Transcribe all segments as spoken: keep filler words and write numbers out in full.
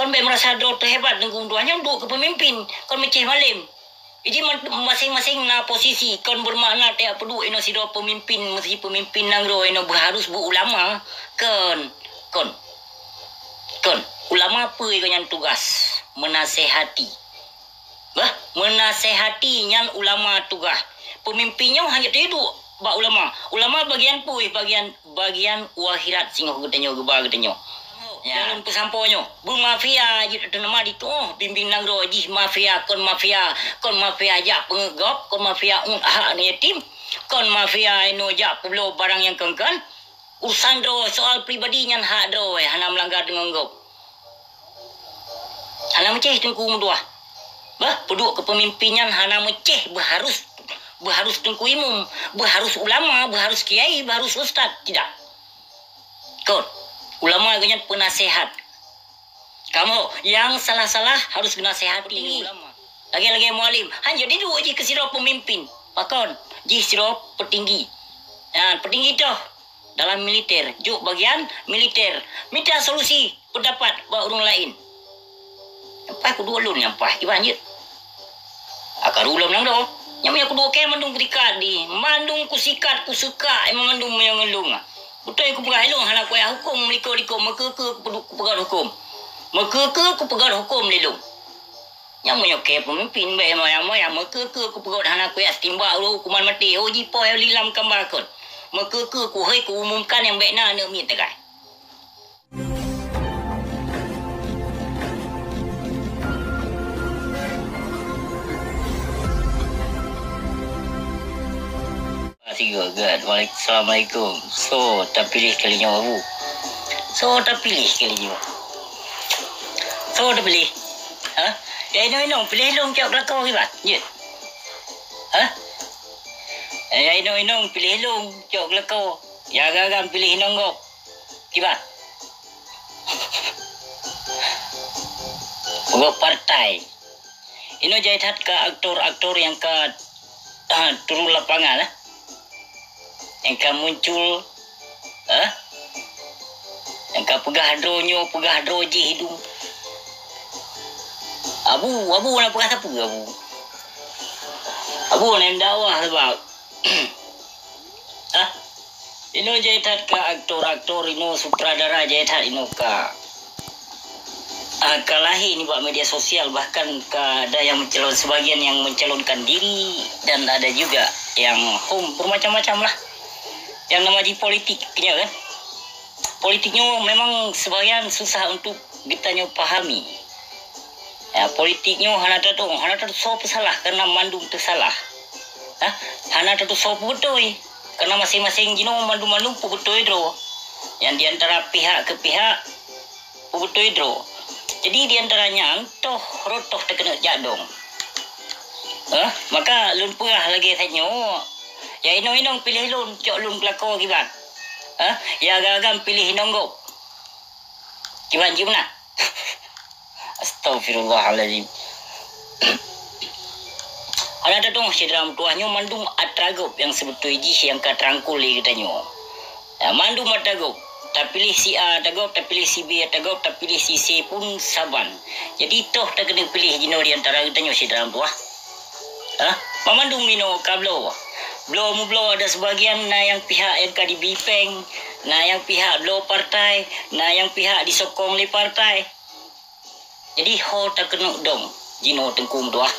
Kon bék meurasa droe teuhebat, Teungku Meutuah, nyoe duek keu peumimpin, kon meucéh malém. Jadi, man-, maséng-maséng na posisi, kon beumakna tajak peuduek inoe sidroe peumimpin, meusti peumimpin nanggroe inoe beuharus beu ulama, kon, kon, kon. Ulama peue gobnyan tugaih? Meunasehati. Bah, meunasehati nyan ulama tugaih. Peumimpin nyoe hana teuduek bak ulama. Ulama bagian peue? Bagian, bagian u akhirat singoh geutanyoe geuba geutanyoe. Ya. Dalam peusampoe nyoe, beumafia jeuet teunama dituoh, bimbéng nanggroe jih mafia, kon mafia, kon mafia jak peungeuet gob, kon mafia uet hak aneuk yatim, kon mafia inoe jak peubloe barang nyang kon-kon. Urusan droe, soal pribadi nyan hak droe, hana meulanggar deungon gob. Hana meucéh Teungku Meutuah. Bah, peuduek keu peumimpin nyan hana meucéh, beuharus, beuharus Teungku Imum, beuharus ulama, beuharus kiai, beuharus ustaz. Tidak. Kon, ulama gobnyan peunaseuhat. Kamoe nyang salah-salah harus geunasehati ulama. Lagée-lagée mualim, hana jadi duek jih keu sidroe peumimpin. Pakon? Jih sidroe peutinggi. Nyan, peutinggi toh dalam militer, jok bagian militer. Mita solusi, peundapat bak ureuëng laén. Nyang paih kuduek lôn nyang paih, kiban jeuet. Akaru lom nyang do. Nyang meunyoe kuduek kée mandum kusikat di, mandum kusikat, kuseukak, eh, mandum nyang ngon lôn. Beutôi kupeugah lôn hana kuyak huköm, likot-likot, meukeue-keue kupeugöt huköm. Meukeue-keue kupeugöt huköm lé lôn. Nyang meunyoe kée peumimpin bék moyang-moyang, meukeue-keue kupeugöt hana kuyak timbak lôn hukuman maté, oh jipoh lilam kamba kon. Meukeue-keue kuhôi kuumumkan nyang bék na aneuk miet tagai. Sigoe gét. Waalaikumsalam. Assalamualaikum. Soe tapiléh kali nyoe, Abu? Soe tapiléh kali nyoe? Soe tapiléh? Ha? Ya inong-inong piléh lôn cok geulakoe kiban? Jeuet. Ha? Ya inong-inong piléh lôn cok geulakoe. Ya agam-agam piléh inong gob. Kiban? Gob partai. Inoe jai that keu aktor-aktor nyang ka, ah, turun lapangan, eh. Nyang ka muncul, eh. Nyang ka peugah droe nyoe, peugah droe jih idum. Abu, Abu na peugah sapeue, Abu? Abu na dakwah sabab Ah, inoe jai that ka aktor-aktor inoe, sutradara jai that inoe ka, ah, ka lahé nibak media sosial, bahkan ka ada yang mencalon, sebagian yang mencalonkan diri dan ada juga yang hom bermacam-macam lah. Yang nama jih politik, ya kan? Politik nyoe memang sebagian susah untuk geutanyoe pahami. Ya, politik nyoe hana tatong, hana tateusoe peusalah karena mandum teusalah. Ha? Hana tateusoe peubeutôi karena maséng-maséng jinoe mandum-mandum peubeutôi droe. Nyang di antara pihak keu pihak peubeutôi droe. Jadi di antara nyan toh rot toh takeuneuk jak dong. Ha? Maka lôn peugah lagée that nyoe, ya inong-inong piléh lôn, cok lôn geulakoe kiban. Ha? Ya agam-agam piléh inong gob. Kiban jih meunan. Astaghfirullahalazim. Hana tatong syedara meutuwah, nyoe mandum atra gob nyang sibeutôi jih nyang ka teurangkul lé geutanyoe. Ya, mandum atra gob. Tapiléh si A atra gob, tapiléh si B atra gob, tapiléh si C pun saban. Jadi toh takeuneuk piléh jinoe di antara geutanyoe syedara meutuwah. Hah? Mamandum inoe ka bloe. Bloe mubloe ada sebagian na nyang pihak nyang ka jibi péng, na nyang pihak bloe partai, na nyang pihak jisokong lé partai. Jadi ho takeuneuk dong jinoe Teungku meutuwah.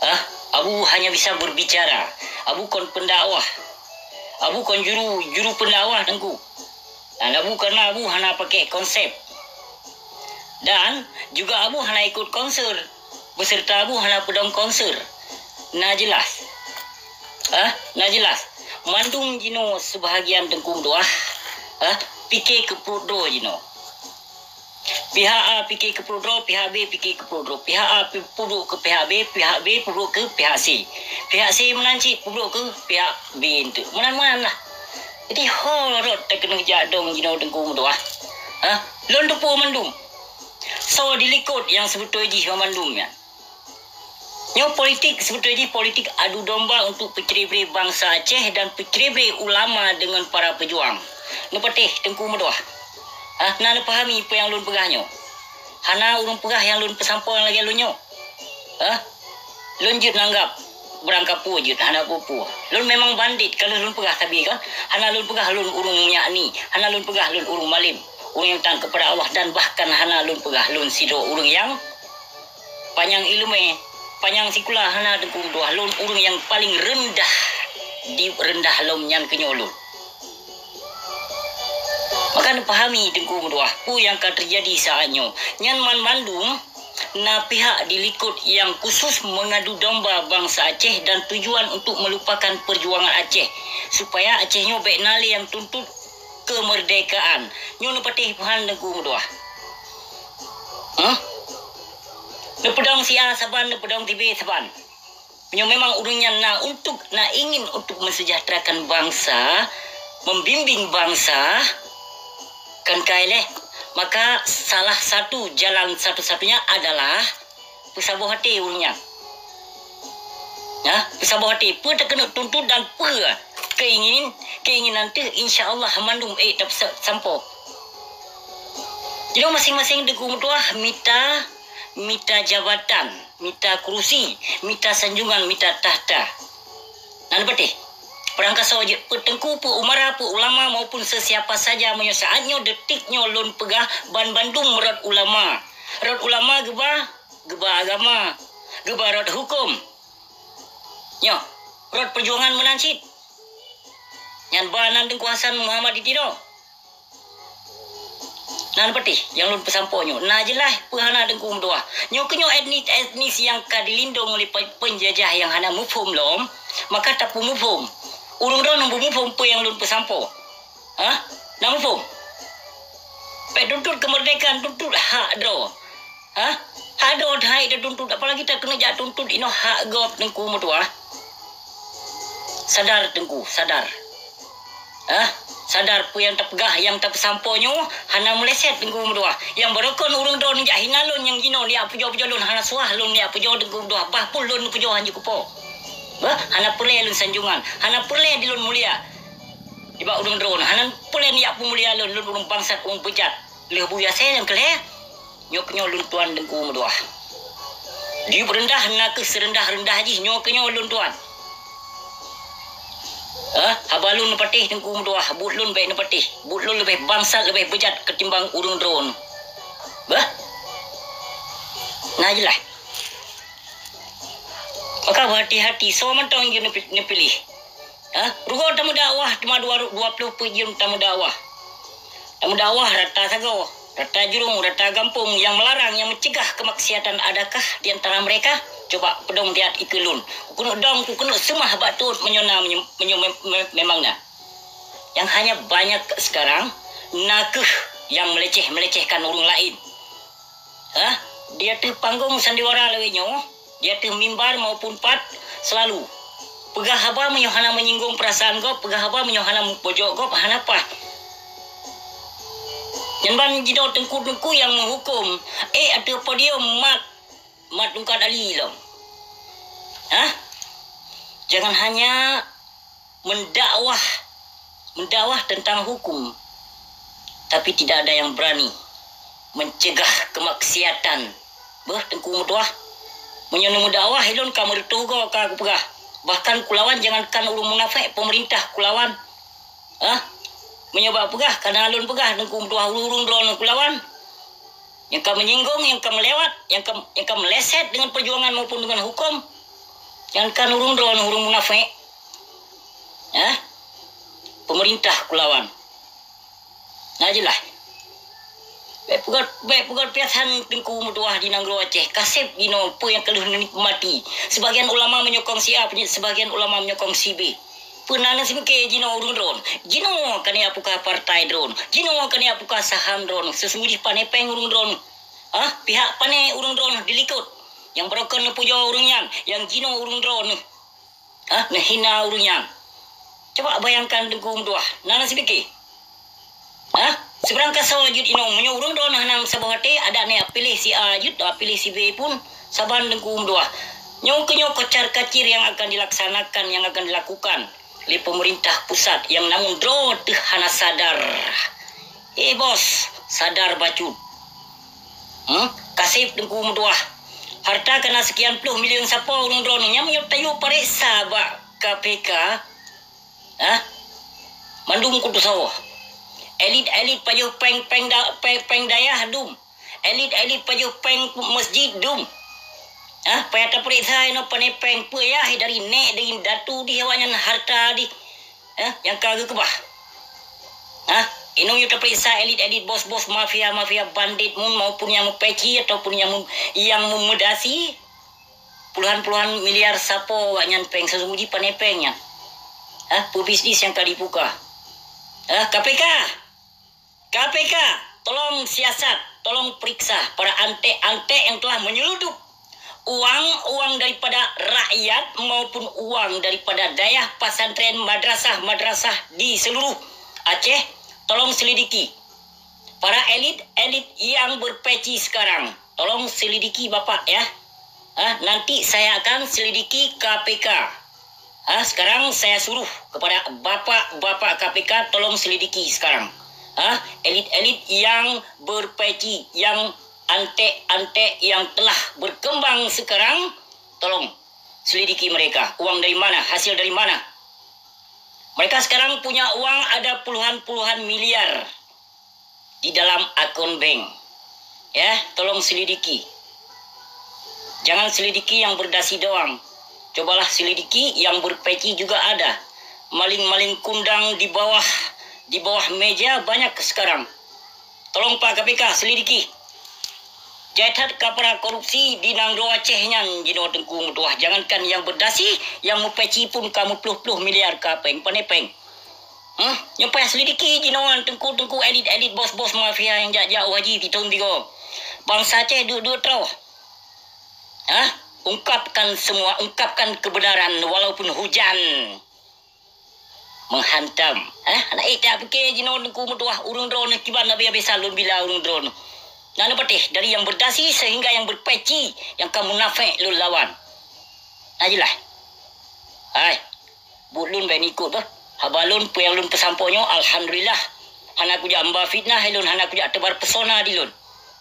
Hah? Abu hanya bisa berbicara. Abu kon pendakwah. Abu kon juru, juru pendakwah Teungku. Dan Abu karena Abu hana pakai konsep. Dan juga Abu hana ikut konser. Beserta Abu hana peudong konser. Na jelas. Hah? Na jelas. Mandum jinoe seubahagian Teungku meutuwah. Hah? Pike keu pruet droe jinoe. Pihak A pike keu pruet droe, pihak B pike keu pruet droe. Pihak A pi-, peuduek keu pihak B, pihak B peuduek keu pihak C. Pihak C meunan cit peuduek keu pihak B eunteuk. Meunan-meunan lah. Jadi ho rot takeuneuk jak dong jinoe Teungku meutuwah. Hah? Lôn teupeue mandum. Soe di likot nyang sibeutôi jih ban mandum nyan. Nyoe politik sibeutôi jih politik adu domba untuk peucré-bré bansa Aceh dan peucré-bré ulama deungon para peujuang. Neupatéh Teungku meutuwah. Hah, na neupahami peue nyang lôn peugah nyoe? Hana ureuëng peugah nyang lôn peusampoe nyang lagée lôn nyoe. Hah? Lôn jeuet nganggab beurangkapeue jeuet, hana peue-peue. Lôn memang bandit, ka lheueh lôn peugah sabe kan? Hana lôn peugah lôn ureuëng minyak ni, hana lôn peugah lôn ureuëng malem, ureuëng nyang taat keupada Allah, dan bahkan hana lôn peugah lôn sidroe ureuëng nyang panyang iéleumé, panyang sikula, hana Teungku meutuah. Lôn ureuëng nyang paleng reundah di reundah lom nyan keuh nyoe lôn. Maka neupahami Teungku meutuah, peue nyang ka teujadi saát nyoe. Nyan banmandum na pihak di likot nyang khusus mengadu domba bansa Aceh dan tujuan untuk melupakan perjuangan Aceh, supaya Aceh nyoe bék na lé nyang tuntut kemerdekaan. Nyoe neupatéh paham Teungku meutuah. Huh? Neupeudong si A saban, neupeudong si B saban. Meunyoe memang ureuëng nyan na untuk, na ingin untuk mensejahterakan bangsa, membimbing bangsa, kan kai leh, maka salah satu jalan satu-satunya adalah peusaboh até ureuëng nyan. Ya, peusaboh até, peue takeuneuk tuntut dan peue keingin, keinginan teuh, insya Allah mandum ék tapeusa-, sampoe. Jadi masing-masing Teungku meutuah mita, mita jabatan, mita kurusi, mita sanjungan, mita takhta. Nan beuteh, peurangkasoe jeuet peuteungku, peu umara, peu ulama maupun sesiapa saja, meunyoe saát nyoe, detik nyoe lôn peugah banmandum rot ulama. Rot ulama geuba, geuba agama, geuba rot huköm. Nyoe, rot peujuangan meunan cit. Nyan ba nan Teungku Hasan Muhammad di Tiro. Nan beuteh nyang lôn peusampoe nyoe. Na jeulaih peue hana Teungku meutuah. Nyoe keuh nyoe etnis-etnis nyang ka dilindong lé pe-, peunjajah nyang hana muphom lom, maka tapeumuphom. Ureuëng droeneuh beumuphom peue nyang lôn peusampoe. Hah? Na muphom? Bék tuntut keumeurdekaan, tuntut hak droe. Hah? Hak droe hai tatuntut, apalagi takeuneuk jak tuntut inoe hak gob Teungku meutuah. Sadar Teungku, sadar. Hah? Sadar peue nyang tapeugah, nyang tapeusampoe nyoe hana meuleset Teungku meutuah. Nyang barokon ureuëng droeneuh jak hina lôn, nyang jinoe neujak pujoe-pujoe lôn, hana suah lôn neujak pujoe Teungku meutuah. Bah pun lôn pujoe hanjeuet kupo. Bah, hana peureulée lôn sanjungan, hana peureulée dilôn mulia. Nibak ureuëng droeneuh, hana peureulée neujak peumulia lôn, lôn ureuëng bangsat, ureuëng beujat. Lheueh buya asée nyang keu lhée, nyoe keuh nyoe lôn tuan Teungku meutuah. Di beureundah nakeuh seureundah-reundah jih, nyoe keuh nyoe lôn tuan. Eh, haba lôn neupatéh Teungku meutuah, buet lôn bék neupatéh. Buet lôn leubeh bangsat, leubeh beujat ketimbang ureuëng droeneuh. Bah. Na jeulaih. Maka beuhati-hati, soe mantong jeuet neupi-, neupiléh. Ha? Rugoe tameudakwah teuma dua, dua ploh peuet jeuem tameudakwah. Tameudakwah rata sagoe, rata jurông, rata gampông nyang meularang, nyang meucegah keumaksiatan adakah di antara mereka? Coba peudong siat ikeue lôn. Kukeuneuk dong, kukeuneuk seumah bak tuet meunyoe na, meunyoe, meunyoe mem-, mem-, memang na. Nyang hanya banyak sekarang nakeuh nyang meuleceh-melecehkan ureuëng laén. Hah? Di ateueh panggong sandiwara lawét nyoe, di ateueh mimbar maupun pat, selalu peugah haba meunyoe hana menyinggung perasaan gob, peugah haba meunyoe hana meupojok gob, hana paih. Nyan ban jinoe teungku-teungku nyang meuhuköm, eh, ateueh podium mat, mat tungkat ali lom. Hah? Jangan hanya mendakwah, mendakwah tentang hukum, tapi tidak ada yang berani mencegah kemaksiatan. Beuh, teungku meutuah, meunyoe neumeudakwah, ilôn ka meureutôh goe ka kupeugah. Bahkan kulawan, jangankan ureuëng munafék, pemerintah kulawan. Ah, meunyoe bak peugah, ka na lôn peugah, teungku meutuah, ureuëng-ureuëng droeneuh kulawan. Nyang ka menyinggung, nyang ka melewat, nyang ka, nyang ka meleset dengan perjuangan maupun dengan hukum, jangankan ureuëng droeneuh, ureuëng munafék. Eh? Pemerintah kulawan. Na jeulaih. Bék peugét, bék peugét piasan teungku meutuah di nanggroe Aceh. Kaseb jinoe peue nyang ka lheueh neunikmati. Sebagian ulama menyokong si A, sebagian ulama menyokong si B. Peue na neuseumiké jinoe ureuëng droeneuh. Jinoe ka neujak buka partai droeneuh. Jinoe ka neujak buka saham droeneuh. Seusunggoh jih pané péng ureuëng droeneuh. Ah, pihak pané ureuëng droeneuh di likot. Nyang barokon neupujoe ureuëng nyan, nyang jinoe ureuëng droeneuh. Ah, neuhina ureuëng nyan. Coba bayangkan teungku meutuah, na neuseumiké. Ah, sibarang kasoe jeuet inoe, meunyoe ureuëng droeneuh hana meusaboh até, adak neujak piléh si A jeuet, neujak piléh si B pun, saban teungku meutuah. Nyoe keuh nyoe kocar-kacir nyang akan dilaksanakan, nyang akan dilakukan lé pemerintah pusat nyang namun droe teuh hana sadar. Eh, bos, sadar bacut. Hmm? Kaseb Teungku meutuah. Harta kana sekian ploh miliun sapo ureuëng droeneuh. Nyan meunyoe tayue pareksa bak K P K, ha? Mandum kutusoe. Elit-elit pajoh péng, péng da-, péng, péng dayah dum. Elit-elit pajoh péng masjid dum. Ha? Payah tapareksa inoe pane péng peue yah dari nek, dari datu di awaknyan harta di. Eh, nyang ka geukeubah. Hah? Inong yue tapareksa elit-elit, bos-bos mafia-mafia bandit mun maupun nyang meupeci ataupun nyang mem-, nyang meumedasi puluhan-puluhan miliar sapo awaknyan péng, sesungguhnya pane péng nyan. Hah? Peubisnis nyang ka dibuka. Hah? K P K! K P K, tolong siasat, tolong periksa para antek-antek yang telah menyeludup uang-uang daripada rakyat maupun uang daripada dayah pesantren, madrasah-madrasah di seluruh Aceh. Tolong selidiki. Para elit-elit yang berpeci sekarang, tolong selidiki Bapak ya. Ah, nanti saya akan selidiki K P K. Ah, sekarang saya suruh kepada bapak-bapak K P K, tolong selidiki sekarang. Ah, elit-elit yang berpeci, yang antek-antek yang telah berkembang sekarang, tolong selidiki mereka. Uang dari mana? Hasil dari mana? Mereka sekarang punya uang ada puluhan-puluhan miliar di dalam akun bank. Ya, tolong selidiki. Jangan selidiki yang berdasi doang. Cobalah selidiki yang berpeci juga ada. Maling-maling kundang di bawah, di bawah meja banyak sekarang. Tolong Pak K P K selidiki. Jai that ka para korupsi di nanggroe Aceh nyan jinoe Teungku meutuah. Jangankan yang berdasi, yang meupeci pun ka meuploh-ploh miliar ka péng, pane péng. Huh? Nyoe payah selidiki jinoe teungku-teungku elit-elit bos-bos mafia nyang jak-jak u haji sithon tigo. Bansa Aceh duek-duek troh. Hah? Ungkapkan semua, ungkapkan kebenaran walaupun hujan menghantam. Hah? Aneuk ék tak pike jinoe teungku meutuah ureuëng droeneuh kiban nabi habéh salon bila ureuëng droeneuh. Na neupatéh dari yang berdasi sehingga yang berpeci yang ka munafék lôn lawan. Na jeulaih. Hai. Buet lôn bék neuikot beuh. Haba lôn peue nyang lôn peusampoe nyoe, alhamdulillah. Hana kujak meuba fitnah lôn, hana kujak teubar pesona di lôn.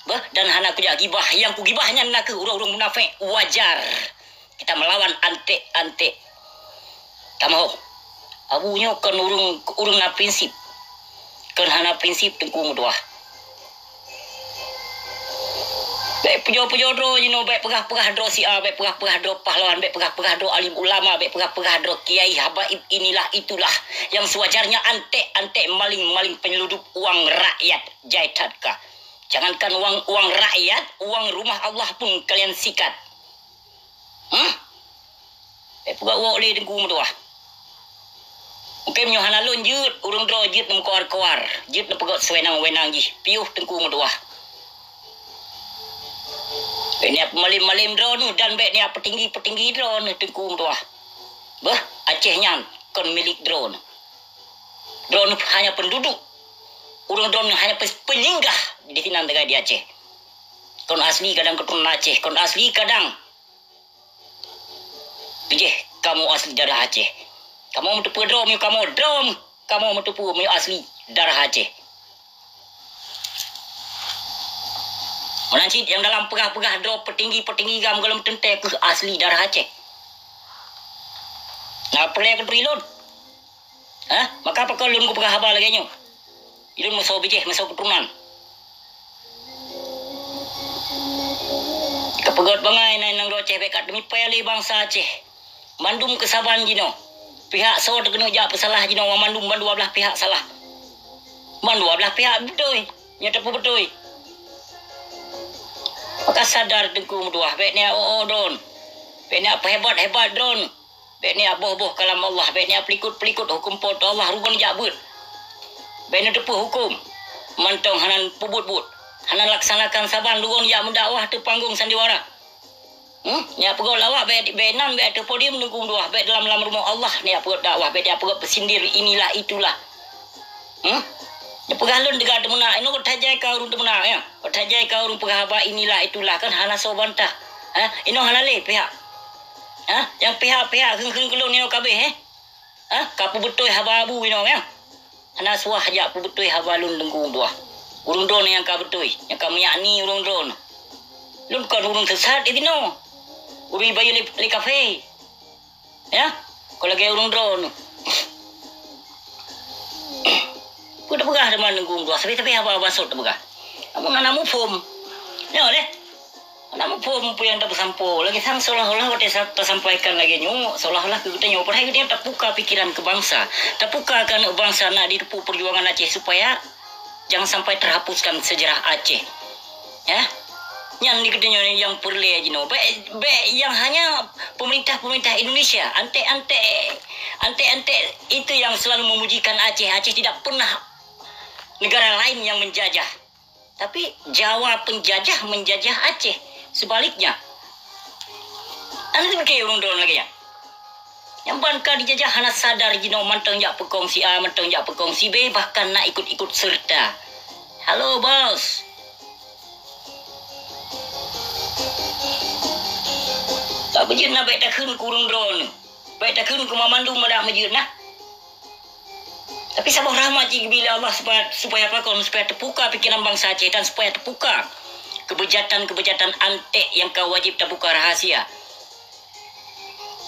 Beuh, dan hana kujak gibah. Nyang kugibah nyan nakeuh ureuëng-ureuëng munafék. Wajar kita melawan antek-antek. Kamoe. Abu nyoe kon ureuëng, ureuëng na prinsip. Kon hana prinsip teungku meutuah. Bék pujoe-pujoe droe jinoe, bék peugah-peugah droe si A, bék peugah-peugah droe pahlawan, bék peugah-peugah droe alim ulama, bék peugah-peugah droe kiai habaib inilah itulah yang sewajarnya antek-antek maling-maling penyeludup uang rakyat jai that ka. Jangankan uang, uang rakyat, uang rumah Allah pun kalian sikat. Huh? Eh, peugah woe lé teungku meutuah. Mungkin nyoe hana lôn jeuet, ureuëng droe jeuet neumeukoar-koar, jeuet neupeugét sewenang-wenang jih, piôh teungku meutuah. Bék niat malém-malém droeneuh dan bék niat peutinggi-peutinggi droeneuh teungku meutuah. Beuh, Aceh nyan kon milék droeneuh. Droeneuh hanya penduduk. Ureuëng droeneuh hanya pe-, penyinggah di sinan tinggai di Aceh. Kon asli kadang keuturonan Aceh, kon asli kadang Bijéh kamoe asli darah Aceh. Kamoe meuteupeue droe meunyoe kamoe droe, kamoe meuteupeue meunyoe asli darah Aceh. Meunan cit nyang dalam peugah-peugah droe peutinggi-peutinggi gam gohlom teuntée keuh asli darah Aceh. Na peureulée keu teurilôn? Hah? Maka pakon lôn kupeugah haba lagée nyoe? Ilôn meusoe bijéh, meusoe keuturonan. Kapeugét bangai na inong Aceh bék ka teumipée lé bansa Aceh. Mandum keusaban jinoe. Pihak soe teukeuneuk jak peusalah jinoe, mandum bandua blaih pihak salah. Bandua blaih pihak beutôi. Nyoe teupeu beutôi. Maka sadar teungku meutuah, bék niat o-o droen. Bék niat peuhebat-hebat droen. Bék niat boh-boh kalam Allah, bék niat peulikot-peulikot huköm Po teu Allah, rugon jak beuet. Bék neuteupeue huköm, mantong hana peubuet-buet, hana laksanakan saban rugon jak meudakwah teuh panggong sandiwara. Hmm? Niat peugét lawak bék, bék nan, bék ateueh podium teungku meutuah, bék dalam, lam rumoh Allah niat peugét dakwah, bék niat peugét peusindir inilah itulah. Hmm? Nyoe peugah lôn teuga teumeunak, inoe ka that jai ka ureuëng teumeunak, ya. Ka that jai ka ureuëng peugah haba inilah itulah kan hana soe bantah. Ha? Inoe hana lé pihak. Ha? Nyang pihak-pihak kheun-kheun keu lôn inoe ka abéh, eh? Ha? Ka peubeutôi haba abu inoe, ya. Hana suah jak peubeutôi haba lôn teungku meutuah. Ureuëng droen nyang ka beutôi, nyang ka meuyakni ureuëng droen. Lôn kon ureuëng sesat di sinoe. Ureuëng bayeue lé, lé kafé. Ya? Kon lagée ureuëng droeneuh. Peue tapeugah teuma Teungku Meutuah, sabe-sabe haba-haba sot tapeugah. Namun hana muphom. Nyoe leh. Hana muphom peue nyang tapeusampoe. Lagée sang seolah-olah watée sa-, tasampaikan lagée nyoe, seolah-olah keu geutanyoe, padahai geutanyoe tapuka pikiran keu bansa. Tapuka keu aneuëk bansa nak jiteupue peujuangan Aceh supaya jangan sampai terhapuskan sejarah Aceh. Ya? Nyan di geutanyoe nyang peureulée jinoe. Bék, bék nyang hanya pemerintah-pemerintah Indonesia, antek-antek, antek-antek itu yang selalu memujikan Aceh. Aceh tidak pernah negara lain yang menjajah. Tapi Jawa penjajah menjajah Aceh. Sebaliknya. Aneuëk pike ureuëng droeneuh lagée nyan. Nyang ban ka dijajah hana sadar jinoe mantong jak peukong si A, mantong jak peukong si B, bahkan na ikut-ikut serta. Halo, Bos. Tak beujeuet na bék takheun keu ureuëng droeneuh. Bék takheun keu mamandum madak meujeuet na. Tapi saboh rahmat jih geubri lé Allah supaya, supaya pakon, supaya teupuka pikiran bansa Aceh dan supaya teupuka keubeujakan-keubeujakan antek nyang ka wajéb tabuka rahasia.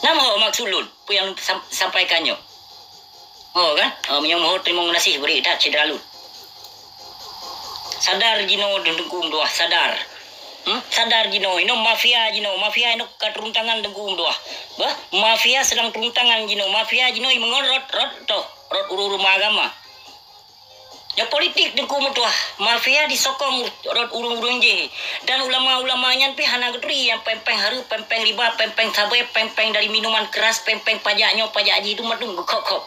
Nama ho maksud lôn, peue nyang lôn sam-, sampaikan nyoe? Ho kan? Oh, meunyoe ho teurimong gaséh bri that syedara lôn. Sadar jinoe Teungku Meutuah, sadar. Hmm? Sadar jinoe, inoe mafia jinoe, mafia inoe ka turun tangan Teungku Meutuah. Bah, mafia sedang turun tangan jinoe, mafia jinoe meungon rot, rot toh, rot ureuëng-ureuëng agama. Ya politik Teungku Meutuah, mafia disokong rot ureuëng-ureuëng jih. Dan ulama-ulama nyan pih hana geuturi nyang péng-péng hareuem, péng-péng riba, péng-péng sabe, péng-péng dari minuman keras, péng-péng pajak nyoe, pajak jih itu madum geukhok-khok.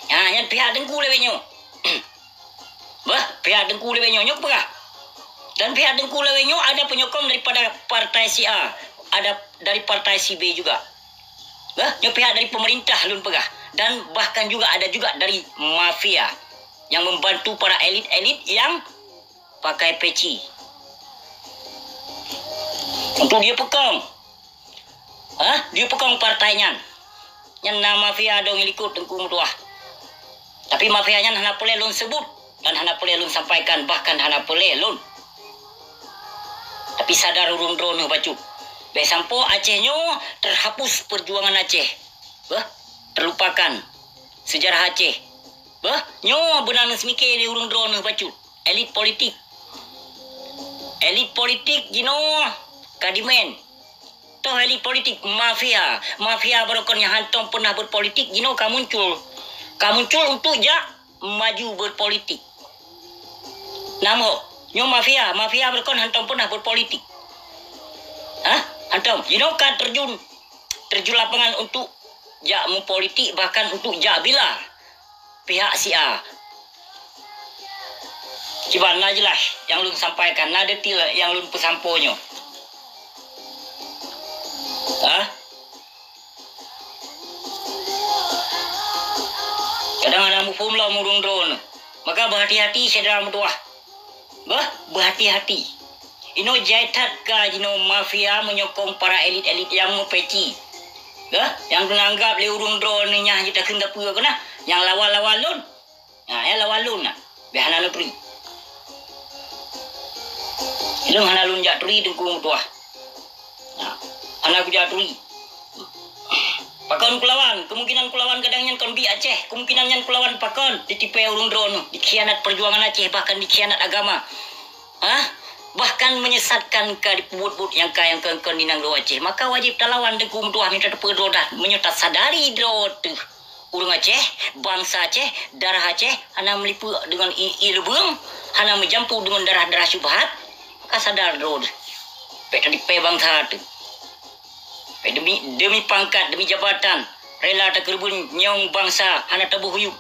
Ha, nyan pihak Teungku lewat nyoe. Bah, pihak Teungku lewat nyoe, nyoe peugah. Dan pihak Teungku lewat nyoe ada penyokong daripada partai si A, ada dari partai si B juga. Bah, nyoe pihak dari pemerintah lôn peugah. Dan bahkan juga ada juga dari mafia yang membantu para elit-elit yang pakai peci. Untuk dia pekong. Ha? Dia pekong partai nyan. Nyan na mafia dong likot Teungku Meutuah. Tapi mafia nyan hana peureulée lôn sebut dan hana peureulée lôn sampaikan, bahkan hana peureulée lôn. Tapi sadar ureuëng droeneuh bacut. Bék sampoe Aceh nyoe terhapus perjuangan Aceh. Beuh, terlupakan sejarah Aceh. Beuh, nyoe beuna neuseumiké lé ureuëng droeneuh bacut. Elit politik. Elit politik jinoe ka dimen. Toh elit politik mafia. Mafia barokon nyang hántom peunah berpolitik jinoe ka muncul. Ka muncul untuk jak maju berpolitik. Namoh, nyoe mafia, mafia barokon hántom peunah berpolitik. Hah? Hántom. Jinoe ka terjun, terjun lapangan untuk jak mupolitik, bahkan untuk jak bila pihak si A. Kiban na jeulaih nyang lôn sampaikan, na detail nyang lôn peusampoe nyoe. Hah? Kadang hana muphom lom ureuëng droeneuh. Maka beuhati-hati syedara meutuwah. Beuh, beuhati-hati. Inoe jai that ka jinoe mafia menyokong para elit-elit nyang meupeci. Beuh, nyang geuanggab lé ureuëng droeneuh nyan jitakheun sapeue keunan, nyang lawan-lawan lôn. Nah, ya lawan lôn na. Bèk hana neuturi. Lôn hana lôn jak turi Teungku meutuwah. Nah, hana kujak turi. Pakon kulawan? Kemungkinan kulawan kadang nyan kon bi Aceh. Kemungkinan nyan kulawan pakon? Ditipèe ureuëng droeneuh, dikhianat perjuangan Aceh, bahkan dikhianat agama. Hah? Bahkan menyesatkan ka dipeubuet-buet nyang ka nyang kon-kon di nanggroe Aceh. Maka wajéb talawan Teungku meutuwah, mita teupeue droe that. Meunyoe tasadari droe teuh. Ureuëng Aceh, bansa Aceh, darah Aceh hana meulipek deungon ié, ié leubeueng, hana meujampu deungon darah-darah syubhat, ka sadar droe. Bèk tadipèe bansa teuh. Bèk demi, demi pangkat, demi jabatan, rela takeureubeuen nyawöng bansa hana taboh yup.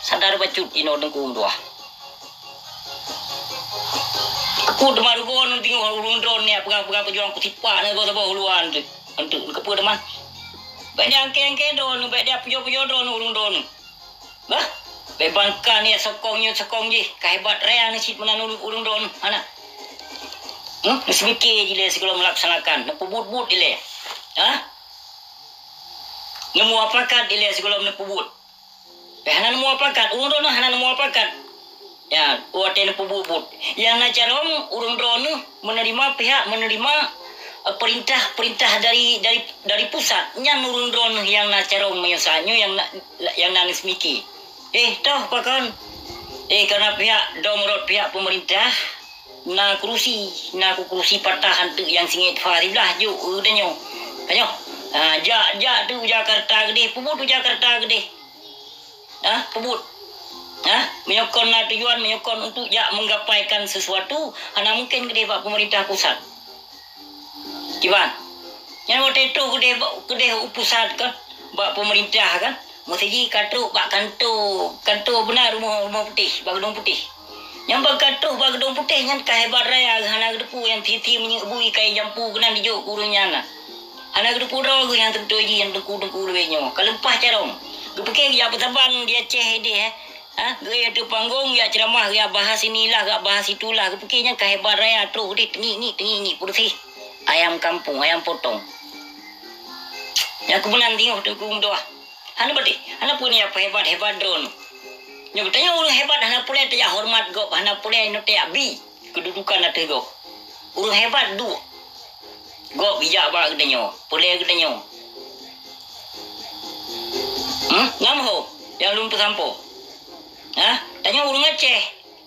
Sadar bacut inoe Teungku meutuwah. Keupeue teuma rugoe neudeungoe ureuëng droeneuh peugah-peugah peujuang peusipak neuh saboh-saboh uluwa teuh. Anteuk, keupeue teuma? Bèk neuangkée-angkée droeneuh, bèk neupujoe-pujoe droeneuh ureuëng droeneuh. Bah, bèk bangka nyoe sokong nyoe sokong jih, ka hebat raya neuh cit meunan ureuëng, ureuëng droeneuh, hana. Hmm? Neuseumiké jih lé sigohlom meulaksanakan, neupeubuet-buet jih lé. Hah? Neumuapakat jih lé sigohlom neupeubuet. Bèk hana neumuapakat, ureuëng droeneuh hana neumuapakat. Ya, watée neupeubuet-buet. Nyang na carông ureuëng droeneuh meuneurimong pihak meuneurimong, eh, peurintah-peurintah dari, dari, dari pusat. Nyan ureuëng droeneuh nyang na carông meunyoe saát nyoe nyang na, nyang na neuseumiké. Eh, toh pakon? Eh, karena pihak dong rot pihak peumeurintah na kurusi, na ku kurusi patah anteuk nyang singiet fa siblah jok u tanyoe. Tanyoe. Ha, jak, jak tu Jakarta keudeh, peubuet u Jakarta keudeh. Ha, peubuet. Ha, meunyoe kon na tujuan, meunyoe kon untuk jak menggapaikan sesuatu, hana mungken keudeh bak pemerintah pusat. Kiban. Nyan watée troh keudeh, keudeh u pusat kan, bak pemerintah kan, meusti jih ka troh bak kanto, kanto beuna rumoh, rumoh putéh, bak gedong putéh. Nyang bak ka troh bak gedong putéh nyan ka hebat raya, hana geuteupeue nyang tiep-tiep minyeuk bui kai jampu keunan dijok keu ureuëng nyan na. Hana geuteupeue droe geuh nyang teuntôi jih nyang teungku-teungku leubeh nyoe. Ka leumpah carông. Geupike geujak peusaban di Aceh ideh, eh. Ha? Geuék ateueh panggong, geujak ceuramah, geujak bahas inilah, geujak bahas itulah. Geupike nyan ka hebat raya, troh deh teungiek-ngiek, teungiek-ngiek, peureusih. Ayam kampung, ayam potong. Nyang keumeunan tingoh teungku meudoah. Hana beudeh, hana peue nyang peuhebat-hebat droeneuh. Nyoe geutanyoe ureuëng hebat hana peureulée tajak horeumat gob, hana peureulée nyoe tajak bi keududukan ateueh gob. Ureuëng hebat duek. Gob bijak bak geutanyoe, peureulée geutanyoe. Hmm? Nyan ho nyang lôn peusampoe. Ha? Tanyoe ureuëng Aceh.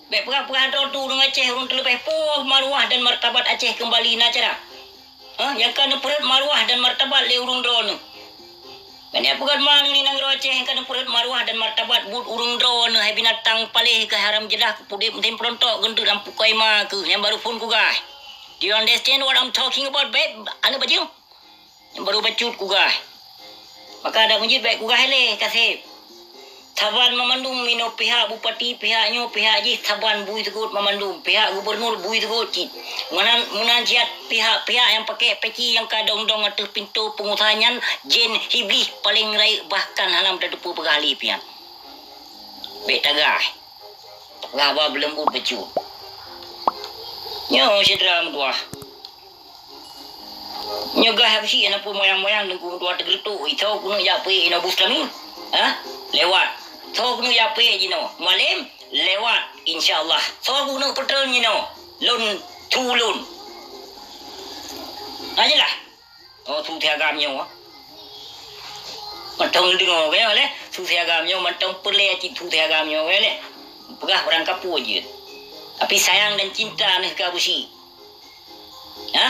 Bék peugah-peugah droe tu ureuëng Aceh, ureuëng teuleubeh poh maruah dan martabat Aceh keumbali na cara. Ha? Nyang ka neupeurhot maruah dan martabat lé ureuëng droeneuh. Banyak peugah ma nanggroe Aceh nyang ka neupeurhot maruah dan martabat buet ureuëng droeneuh hai binatang paléh keu haram jadah keu pudeb meutem peurontok geunteuk lam pukoi ma keuh nyang barô phon kugah. Do you understand what I'm talking about, babe? Aneuk bajeueng? Nyang barô bacut kugah. Maka adak meujeuet bék kugah lé, kaseb. Saban mamandum inoe pihak bupati, pihak nyoe, pihak jih, saban bui teugot mamandum. Pihak gubernur bui teugot cit. Meunan, meunan siat pihak-pihak nyang pakèk peci nyang ka dong-dong ateueh pintoe peungusaha nyan jén iblih paleng rayeuk bahkan hana meutateupeue peugah lé pian. Bék tagah. Tagah ba beuleumbot bacut. Nyoe syedara meutuwah. Nyoe gah Habsyi hana peue moyang-moyang Teungku meutuwah teugeureutok, itho keuneuk jak peuék inoe Bustami. Ha? Lewat. Tho keuneuk jak peuék jinoe. Mualem, lewat. Insya Allah. Tho keuneuk peutreun jinoe. Lôn thu lôn. Na jeulaih? Oh, thu thé agam nyoe. Mantong deungoe keu nyoe lé. Thu thé agam nyoe mantong peureulée cit thu thé agam nyoe lé. Peugah barang kapeue jeuet. Tapi sayang dan cinta neuh keu Abusyik. Ha?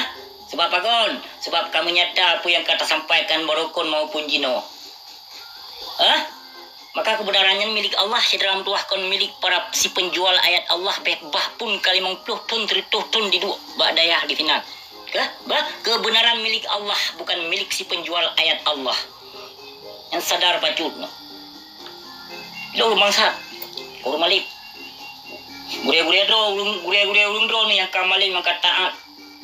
Sebab pakon? Sebab ka meunyata peue nyang ka tasampaikan barokon maupun jinoe. Ha? Maka keubeunaran nyan milék Allah, syedara meutuwah, kon milék para si peunjual ayat Allah, bék bah pun ka limong ploh thon, sireutôh thon diduek bak dayah di sinan. Keuh, bah, keubeunaran milék Allah, bukan milék si peunjual ayat Allah. Nyang sadar bacut nyoe. Lôn bangsat, ureuëng malém. Gurée-gurée droe, ureuëng, gurée-gurée ureuëng droe nyoe nyang ka malém, nyang ka taát,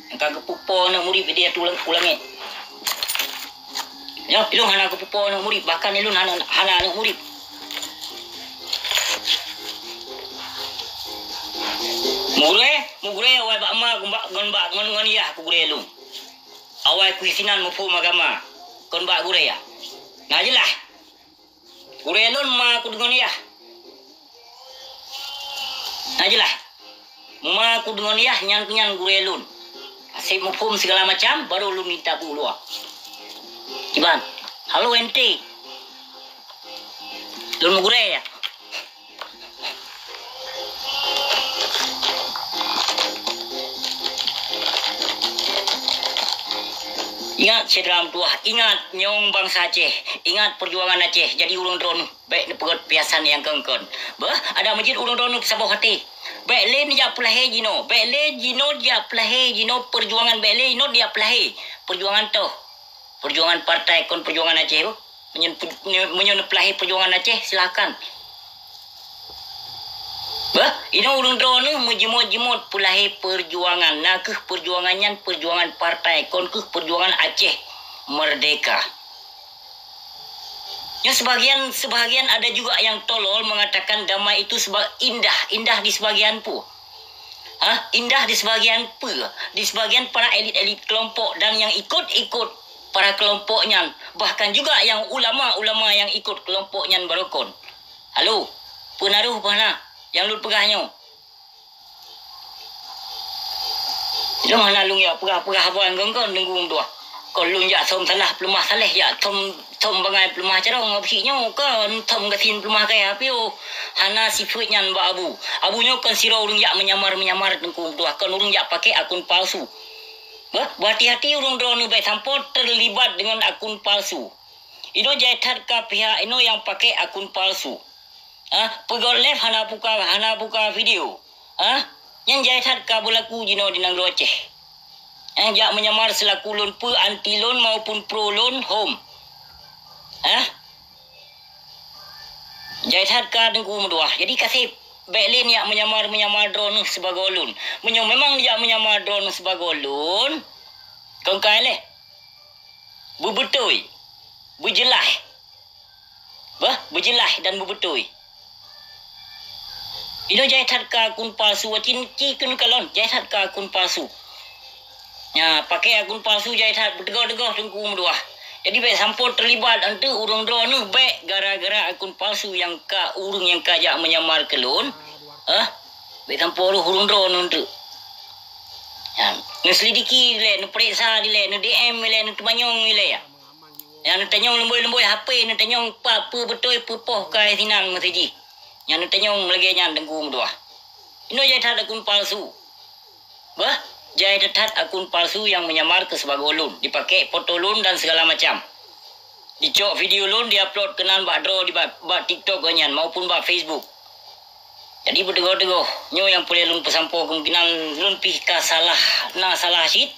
nyang ka geupeupo aneuëk murit di ateueh u langét. Nyoe, ilôn hana geupeupo aneuëk murit, bahkan ilôn hana, hana aneuëk murit. Meugurée, meugurée awai bak ma, ngon bak, ngon bak, ngon, ngon yah keu gurée lôn. Awai keu sinan muphom agama, kon bak gurée yah. Na jeulaih. Gurée lôn ma kudeungon yah. Na jeulaih. Ma kudeungon yah nyan keuh nyan gurée lôn. Haseb muphom sigala macam, barô lôn minta peue luwa. Kiban, halo ente. Lôn meugurée yah. Ingat, syedara meutuwah, ingat nyoe bansa Aceh, ingat peujuangan Aceh, jadi ureuëng droeneuh bék neupeugét piasan nyang kon-kon. Beuh, adak meujeuet ureuëng droeneuh saboh até. Bék lé neujak peulahé jinoe, bék lé jinoe jak peulahé jinoe peujuangan, bék lé jinoe jak peulahé peujuangan toh. Peujuangan partai kon peujuangan Aceh beuh. Meunyoe, meunyoe neupeulahé peujuangan Aceh, silahkan. Beuh, inoe ureuëng droeneuh meujimôt-jimôt peulahé peujuangan, na kheueh peujuangan nyan peujuangan partai, kon kheueh peujuangan Aceh merdeka. Nyoe sebahagian, sebahagian ada juga yang tolol mengatakan damai itu seba-, indah, indah di sebahagian peue? Ha? Indah di sebahagian peue? Di sebahagian para elit-elit kelompok dan yang ikut-ikut para kelompok nyan, bahkan juga yang ulama-ulama yang ikut kelompok nyan barokon. Halo, peue na rôh bah na nyang lôn peugah nyoe? Lôn hana lôn jak peugah-peugah haba ngon kon Teungku meutuah. Kon lôn jak thom salah peuleumah saleh, jak thom, thom bangai peuleumah carông, absi nyoe kon thom gasien peuleumah kaya piôh. Hana sifeuet nyan bak Abu. Abu nyoe kon sidroe ureuëng jak meunyamar-meunyamar Teungku meutuah, kon ureuëng jak pakai akun palsu. Beuh, beuhati-hati ureuëng droeneuh bék sampoe teulibat deungon akun palsu. Inoe jai that ka pihak inoe nyang pakai akun palsu. Ah, peugöt live hana buka, hana buka video. Ah, nyan jai that ka beulaku jinoe di nanggroe Aceh. Eh, jak meunyamar seulaku lôn peue anti lôn maupun pro lôn hom. Ah, jai that ka Teungku meutuah. Jadi kaseb, bék lé neujak meunyamar-meunyamar droeneuh sibagoe lôn. Meunyoe memang neujak meunyamar droeneuh sibagoe lôn, kon kai lé. Beubeutôi, beujeulaih. Bah, beujeulaih dan beubeutôi. Inoe jai that ka akun palsu, wacin ci keuneuk kalon, jai that ka akun palsu. Nya, pakai akun palsu jai that, beuteugoh-teugoh Teungku meutuah. Jadi bék sampoe teulibat anteuk ureuëng droeneuh bék gara-gara akun palsu nyang ka ureuëng nyang ka jak meunyamar keu lôn. Eh? Bék sampoe ureuëng droeneuh anteuk. Nya, neuselidiki dilée, neupeuriksa dilée, neu-D M dilée, neuteumanyong dilée. Nyang neutanyong leumbôi-leumbôi H P, neutanyong pa peue beutôi peupoh keu hai sinan meuseujih. Nyang neutanyong lagée nyan Teungku meutuah. Inoe jai that akun palsu. Bah, jai that akun palsu nyang meunyamar keu sibagoe lôn, dipakai foto lôn dan segala macam. Dicok video lôn, diupload keunan bak droe di bak, bak TikTok geuh nyan maupun bak Facebook. Jadi beuteugoh-teugoh, nyoe nyang peureulée lôn peusampoe, kemungkinan lôn pih ka salah, na salah cit.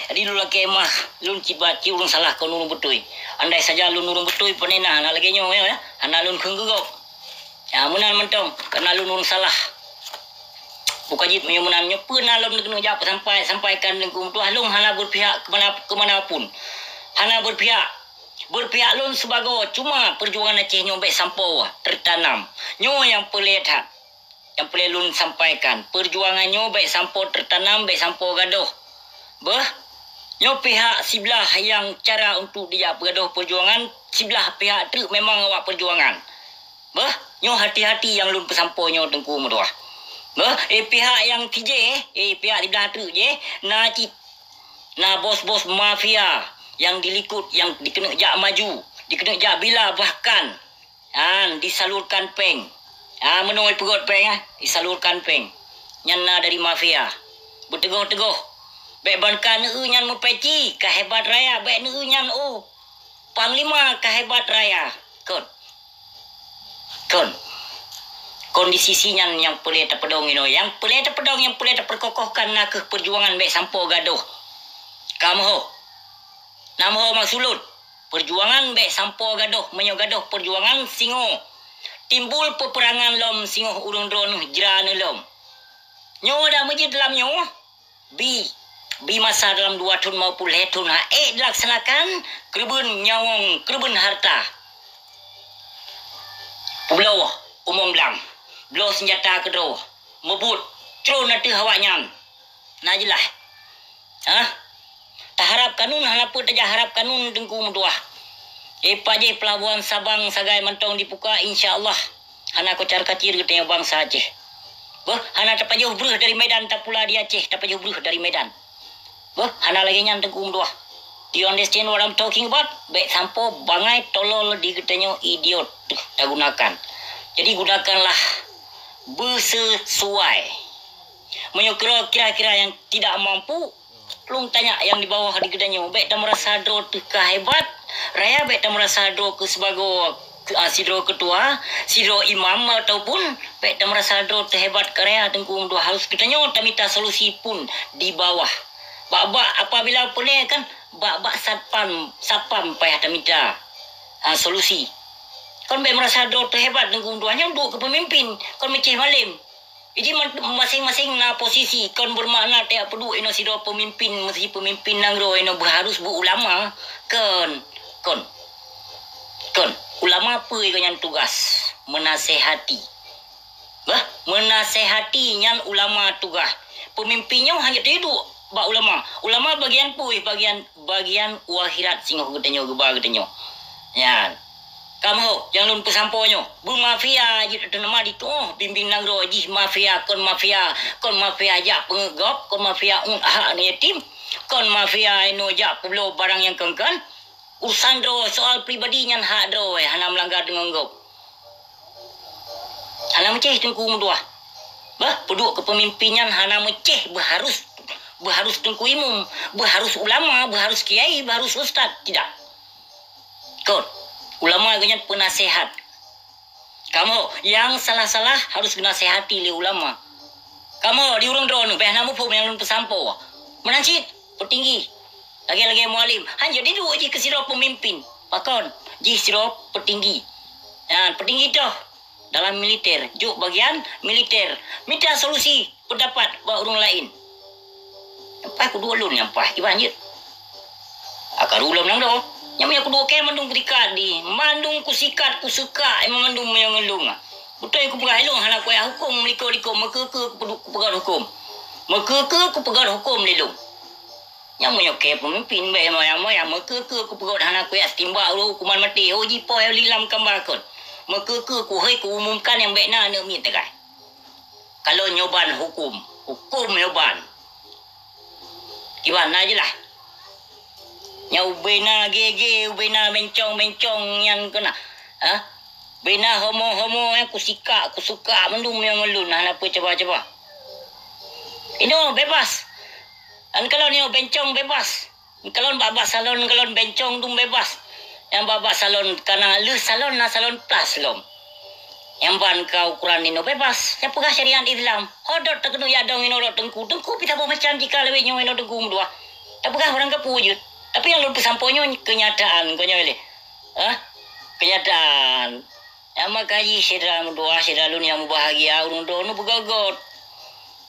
Jadi lôn lakée meu'ah, lôn cit bak cit ureuëng salah kon ureuëng beutôi. Andai saja lôn ureuëng beutôi, pane na, na lagée nyoe, ya, hana lôn kheun keu gob. Ya, meunan mantong, kareuna lôn ureuëng salah. Buka jeuet meunyoe meunan, nyoe peue na lôn keuneuk jak peusampai, sampaikan Teungku meutuah, lôn hana beupihak keu mana, keu mana pun. Hana beupihak. Beupihak lôn sibagoe, cuma peujuangan Aceh nyoe bék sampoe teutanam. Nyoe nyang peureulée that, nyang peureulée lôn sampaikan. Peujuangan nyoe bék sampoe teutanam, bék sampoe gadôh. Beuh, nyoe pihak siblah nyang cara untuk dijak peugadôh peujuangan, siblah pihak treuk memang awak peujuangan. Beuh, nyoe hati-hati nyang lôn peusampoe nyoe Teungku meutuah. Beuh, eh, pihak nyang sijih, eh, pihak siblah treuk jih, na cit Na bos-bos mafia nyang dilikot, nyang dikeuneuk jak maju, dikeuneuk jak bila, bahkan, an, disalurkan péng. Ah, meunoe peugöt péng, ah, disalurkan péng. Nyan na dari mafia. Beuteugoh-teugoh. Bék ban ka neueu nyan meupeci, ka hebat raya, bék neueu nyan, oh. Panglima ka hebat raya. Kon. Kon. Kondisi nyan nyang peureulée tapeudong inoe. Nyang peureulée tapeudong, nyang peureulée tapeukokohkan na kheueh peujuangan bék sampoe gadôh. Ka meuho. Na meuho meusulut. Peujuangan bék sampoe gadôh. Meunyoe gadôh peujuangan, singoh timbul peupeurangan lom, singoh ureuëng droeneuh jra neulom. Nyoe dah meujeuet lam nyoe. Bi, bi masa dalam dua thon maupun lhée thon ha ék dilaksanakan, keureubeuen nyawöng, keureubeuen hareuta. Peubloe umong blang, bloe seunjata keudroe, meubuet, cron ateueh awaknyan. Na jeulaih. Hah? Taharab kanun hana peue tajak harab kanun Teungku meutuah. Eh, pajéh peulabohan Sabang sagai mantong dipuka, insya Allah. Hana kocar-kacir geutanyoe bansa Aceh. Beuh, hana tapajoh breueh dari Medan tapula di Aceh, tapajoh breueh dari Medan. Beuh, hana lagée nyan Teungku meutuah. Do you understand what I'm talking about? Bék sampoe bangai tolol di geutanyoe idiot teuh tagunakan. Jadi gunakanlah beusesuai. Meunyoe kira-kira nyang tidak mampu, Lôn tanya nyang di bawah di geutanyoe, bék tameurasa droe teuh ka hebat, raya bék tameurasa droe keu sibagoe, ah, sidroe keutua, sidroe imam ataupun bék tameurasa droe teuh hebat keu raya Teungku meutuah. Harus geutanyoe tamita solusi pun di bawah. Bak-bak apabila peureulée kan, bak-bak satpam, satpam payah tamita, ah, solusi. Kon bék meurasa droe teuh hebat Teungku meutuah, nyoe duek keu peumimpin, kon meucéh malém. Jadi, man-, maséng-maséng na posisi, kon beumakna tajak peuduek inoe sidroe peumimpin, meusti peumimpin nanggroe inoe beuharus beuulama. Kon, kon, kon. Ulama peue geuh nyan tugas? Meunasehati. Bah, meunasehati nyan ulama tugas. Peumimpin nyoe hana teuduek bak ulama. Ulama bagian peue? Bagian, bagian u akhirat singoh geutanyoe geuba geutanyoe. Nyan. Kamoe nyang lôn peusampoe nyoe, beumafia jeuet ateueh nama dituoh bimbéng nanggroe jih mafia, kon mafia, kon mafia jak peungeuh gob, kon mafia uet hak aneuk yatim, kon mafia inoe jak peubloe barang nyang kon-kon. Urusan droe soal pribadi nyan hak droe, hana meulanggar deungon gob. Hana meucéh Teungku meutuah. Bah, peuduek keu peumimpin nyan hana meucéh beuharus, beuharus Teungku Imum, beuharus ulama, beuharus kiai, beuharus ustaz. Tidak. Kon, ulama geuh nyan peunasehat. Kamoe nyang salah-salah harus geunasehati lé ulama. Kamoe di ureuëng droeneuh bèk hana muphom nyang lôn peusampoe. Meunan cit, peutinggi. Lagèe-lagèe Mualem, hanjeuet jiduek jih keu sidroe peumimpin. Pakon? Jih sidroe peutinggi. Nyan, peutinggi toh dalam militer, jok bagian militer. Mita solusi, peundapat bak ureuëng laén. Nyang paih kuduek lôn nyang paih, kiban jeuet. Akaru lom nanggroe. Nyang meunyoe kuduek kèe mandum kusikat di, mandum kusikat, kuseukak, eh, mandum nyang ngon lôn. Beutôi kupeugah lôn hana kuyak hukôm likot-likot, meukeue-keue kupeugöt hukôm. Meukeue-keue kupeugöt hukôm lé lôn. Nyang meunyoe kèe peumimpin bèk moyang-moyang, meukeue-keue kupeugöt hana kuyak timbak lôn hukuman maté, oh jipoh lilam kamba kon. Meukeue-keue kuhôi kuumumkan nyang bèk na aneuk miet tagai. Kalon nyoe ban hukôm, hukôm nyoe ban. Kiban na jeulaih. Nyang ubena gege, ubena bencong-bencong nyan keunan. Ha? Bena homo-homo nyang kusikak, kusuka mandum nyang ngon lôn hana peue caba-caba. Inoe bebas. An kalon nyoe bencong bebas. Kalon bak-bak salon, kalon bencong dum bebas. Nyang bak-bak salon kana lheueh salon na salon plus lom. Nyang ban ka ukuran inoe bebas. Nyang peugah syariat Islam. Ho dot takeuneuk yak dong inoe dot teungku. Teungku pih saboh macam jika lewat nyoe inoe teungku meutuah. Tapeugah barang kapeue jeuet. Tapi nyang lôn peusampoe nyoe keunyataan, kon nyoe lé. Hah? Keunyataan. Nyang maka jih syedara meutuah, syedara lôn nyang mubahgia, ureuëng droeneuh beugöt-göt.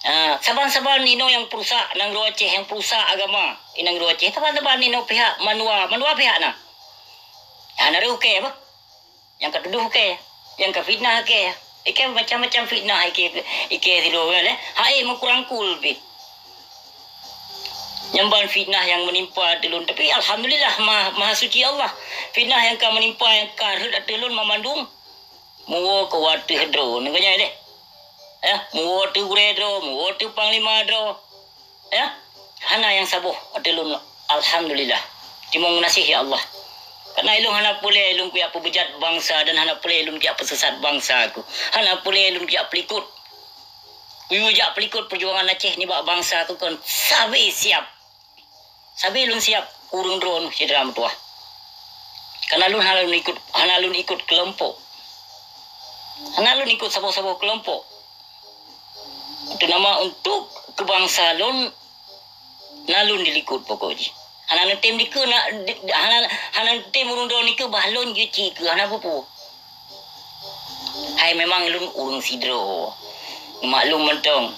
Ah, saban-saban inoe nyang peurusak nanggroe Aceh, nyang peurusak agama i nanggroe Aceh, saban-saban inoe pihak mandua, mandua pihak na. Hana reuh kèe bah. Nyang ka tudoh kèe, nyang ka fitnah kèe. Ikèe macam-macam fitnah ikèe, ikèe sidroe lé. Hai meukurang kul pih. Nyang ban fitnah nyang meunimpa ateueh lôn, tapi alhamdulillah, ma-, maha suci Allah. Fitnah nyang ka meunimpa, nyang ka rhot ateueh lôn mamandum, muwoe keu watèe droeneuh nyoe deh. Eh, muwoe ateueh gurèe droe, muwoe ateueh panglima droe. Eh, hana nyang saboh ateueh lôn, alhamdulillah. Teurimong geunaséh ya Allah. Karena ilôn hana peureulèe ilôn kuyak peubeujat bansa dan hana peureulèe ilôn kuyak peusesat bansa ku. Hana peureulèe ilôn kuyak peulikot. Kuyue jak peulikot peujuangan Aceh nibak bansa ku kon sabe siap. Sabe lôn siap ureuëng droeneuh syedara meutuah. Karena lôn hana lôn ikot, hana lôn ikot keulompok. Hana lôn ikot saboh-saboh keulompok. Teunama untuk keu bansa lôn na lôn dilikot pokok jih. Hana neutem dikeue na, di, hana, hana neutem ureuëng droeneuh dikeue bah lôn jeuet cit keu hana peue-peue. Hai memang lôn ureuëng sidroe. Maklum mantong.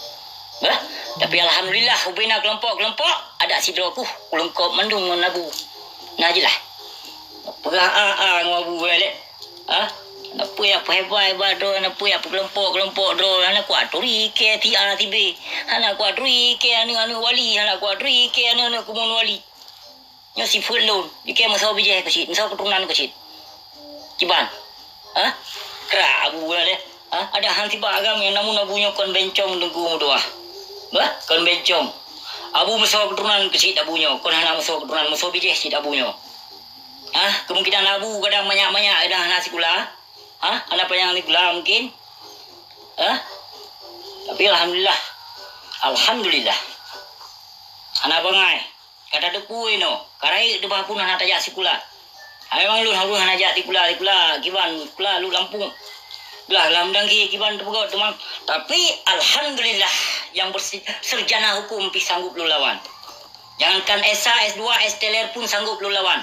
Bah, tapi alhamdulillah ubena keulompok-keulompok adak sidroe kuh ulôn kop mandum ngon abu. Na jeulaih. Peugah a-a ngon abu lé. Ha? Hana peue nyang peuhebat-hebat droe, hana peue nyang peukelompok-kelompok droe, hana kuat turi kèe si A si B. Hana kuat turi kèe aneuk-aneuk wali, hana kuat turi kèe aneuk-aneuk keumuen wali. Nyoe sifeuet lôn, dikèe meusoe bijéh keuh cit, meusoe keuturonan keuh cit. Kiban. Ha? Krak abu na deh. Ha? Ada han sibak agam nyang namun abu nyoe kon bencong teungku meutuah. Bah, kon bencong. Abu meusoe keuturonan keuh cit abu nyoe, kon hana meusoe keuturonan, meusoe bijéh cit abu nyoe. Ha? Kemungkinan abu kadang manyak-manyak dah hana sikula. Ha? Hana panyang sikula mungkin. Ha? Tapi alhamdulillah. Alhamdulillah. Hana bangai. Ka tateupeue inoe, ka rayeuk teubah pun hana tajak sikula. Hai memang lôn harôh hana jak sikula, sikula kiban sikula lôn lampung. Lah lam dangki kiban teupeugöt teuma. Tapi alhamdulillah nyang bersi-, sarjana hukum pih sanggup lôn lawan. Jangankan S satu, S dua, S teler pun sanggup lôn lawan.